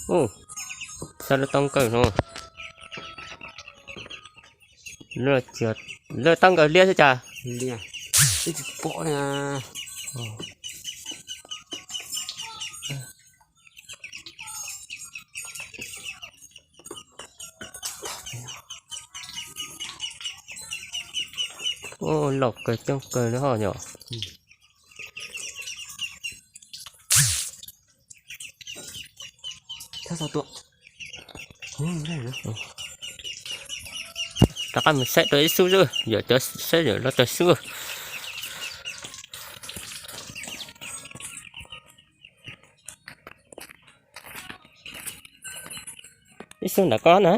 Ub, saib lub taub nkawg no. Lub taub nkawg liab xwb cas? Ub, laus kawg coob kawg li ho yom. Rov qab mus saib rau ib xub xwb, yawm cov saib yawm los rau xwb. Ib xub nram ko na.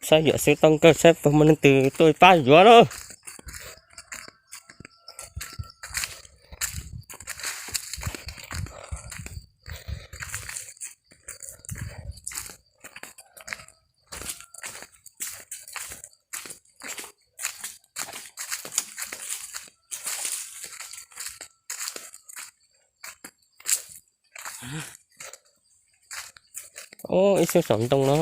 Saib yawm xwb tau nkawg saib puas muaj leej twg tuaj pab yuav lauj. Ub, ib xub saum ntoo no.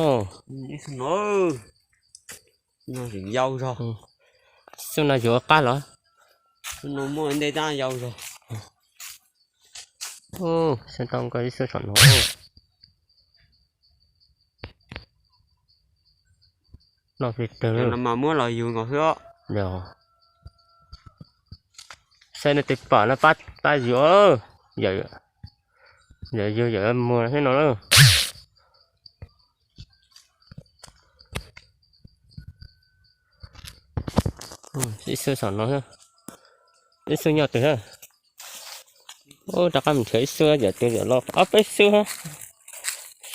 Yau zog. Xub no yuav qab los? Xub no muaj ntej tab yau zog. Ub, xub tau nkawg ib xub saum no. Noj plig tag. Mas muab los yug nkaus xwb. Saib nej tus pom no pab yuav. Yawm yug yawm muag thiab no na. Ib xub saum no, ib xub nyob twg na. Ub, rov qab mus nrhiav ib xub, yawm tus yawm los ob peb xub,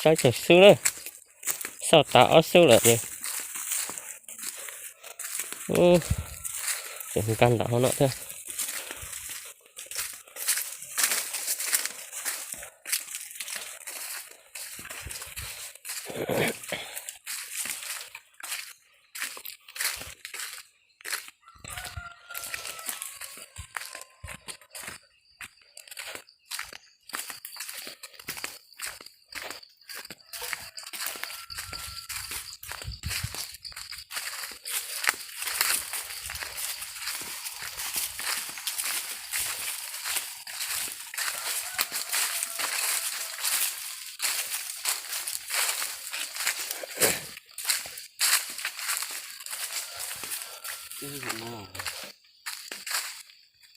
saib tsawg xub na. Xauj tas ob xub lawm ces, ub, tseem nkag nram hauv no thiab.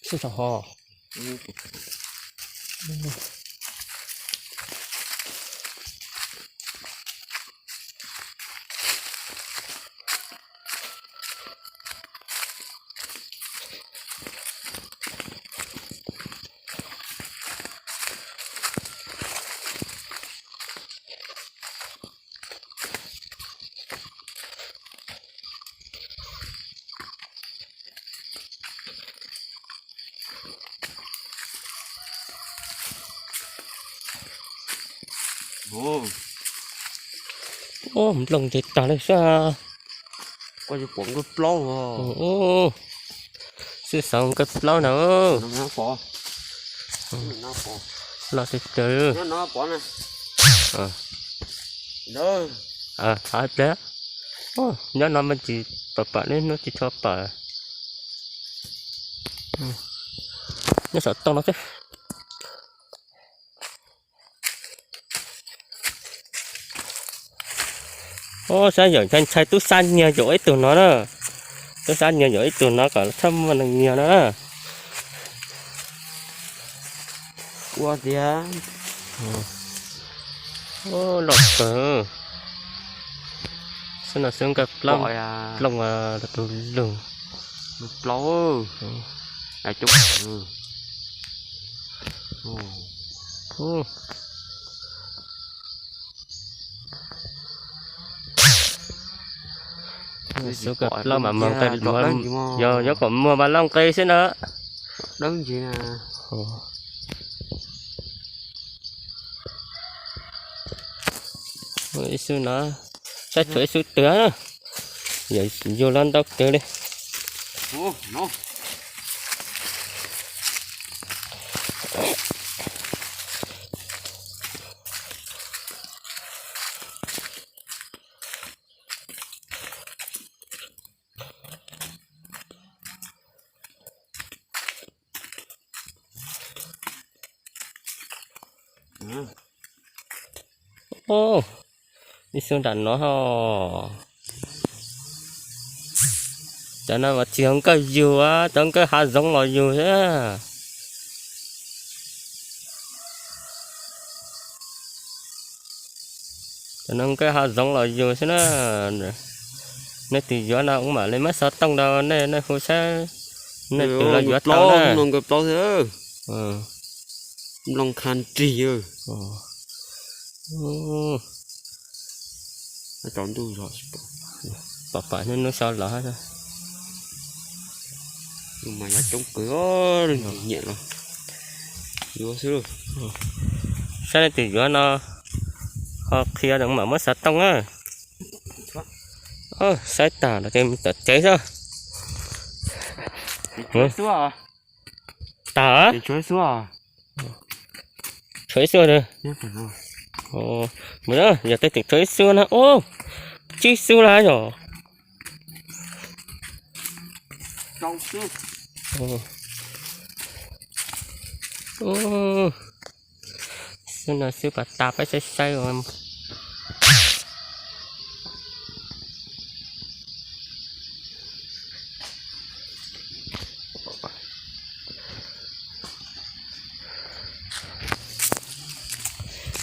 Xwb tso ho. Ub, nplooj nce tag li sab. Xwb xav nkawj plaub na. Los tis taws. Thov hais tias nyob no me ntsis pam pam li hnub tsis tshua pam. Nyob saum toj no xwb. Ub, saib yawm ntshai ntshai tub sab nyiag yuav ib tug no na. Tub sab nyiag yuav ib tug no kom txhob muaj neeg nyiag no na. Ua tiag. Loj kawg. Xwb no xwb nkawj plaub, plooj los tus lug. Plaub. Xwb nkawj plaub mas muag nqe, yog yuav kom muag mas lauj nqe xwb na. Dawb ntsis na. Ib xub no, saib tshuav ib xub twg na. Yog yug los ntau kawg li. Ib xub nram no ho. Cov no mas tsis yog nkawj yug, cov nkawj hav zoov los yug xwb. Cov no nkawj hav zoov los yug xwb na. Nej tus yuav no kuv mam li muab xov tooj rau nej, nej hu saib nej tus los yuav tau na. Nplooj kha nrig. Pom pom hnub hnub so los mas yog coob kawg, nyiam los yuav xwb. Saib nej tus yuav no ho qhia mam muab xov tooj na. Saib tag los ces tom tsev xwb. Tag. Tshuav ib xub. Yog tej tseem tshuav ib xub na. Ub, tsib xub lawm yom. Xwb no xwb pas tas peb saib saib.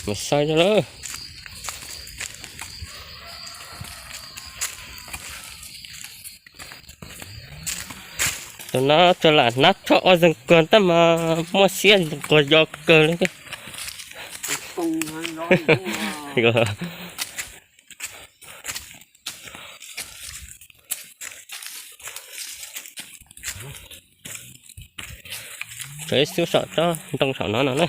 Mus saib lawm. Tus no tsuas lam hnav rho ua zeeg kawg tab mas muaj siab nquag yo kawg li. Tshuav ib xub saum tsob ntoo saum no no na.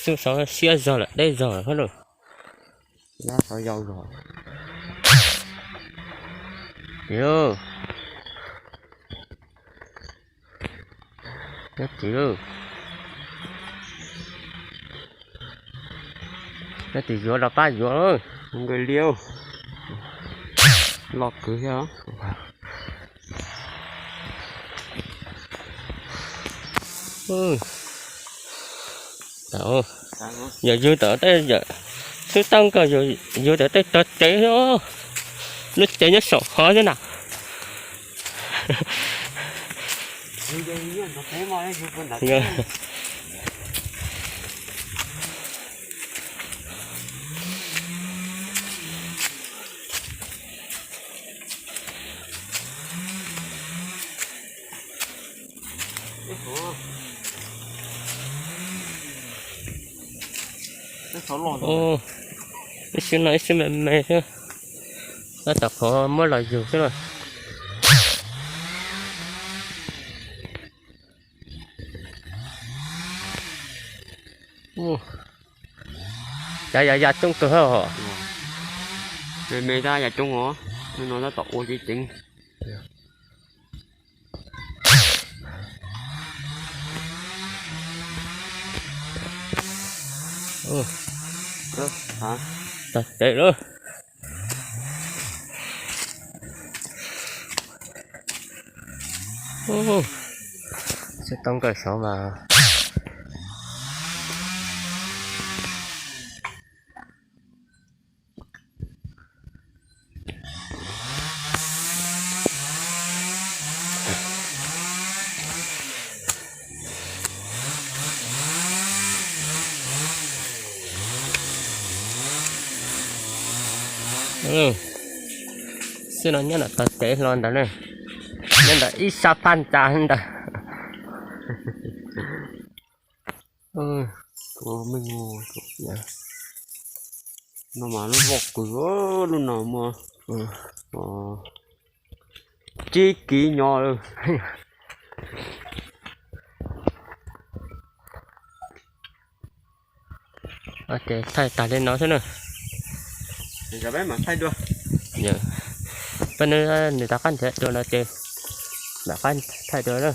Xub xov siab zog lawm, deb zog lawm hab lauj. Nyob tim lauj, nyob tim yuav los pab yuav. Nkawd liab, loj kawg thiab. Yog yug tom tej, xub tau nkaus yug tom tej tog tsev, lub tsev nyob saum hov xwb na. Ib xwb no ib xwb me me xwb, tab tom qhov muab los yug xwb na. Cav yav ya coob kawg hos. Me me tab ya coob os, no tab tom ua ceev ceev. Tag tsev lawm. Xub tau nkaus saud mas. Xwb no nyob ntawm tog cev hlo ntawd na, nyob ntawm ib sab phab ntsa ntawd. No mas lub voj kws, lub no muaj tsib kiv nyo lawm. Ces thaij tag li no xwb na. Peb nws rov qab nrhiav dua no ces rov qab thaij dua na.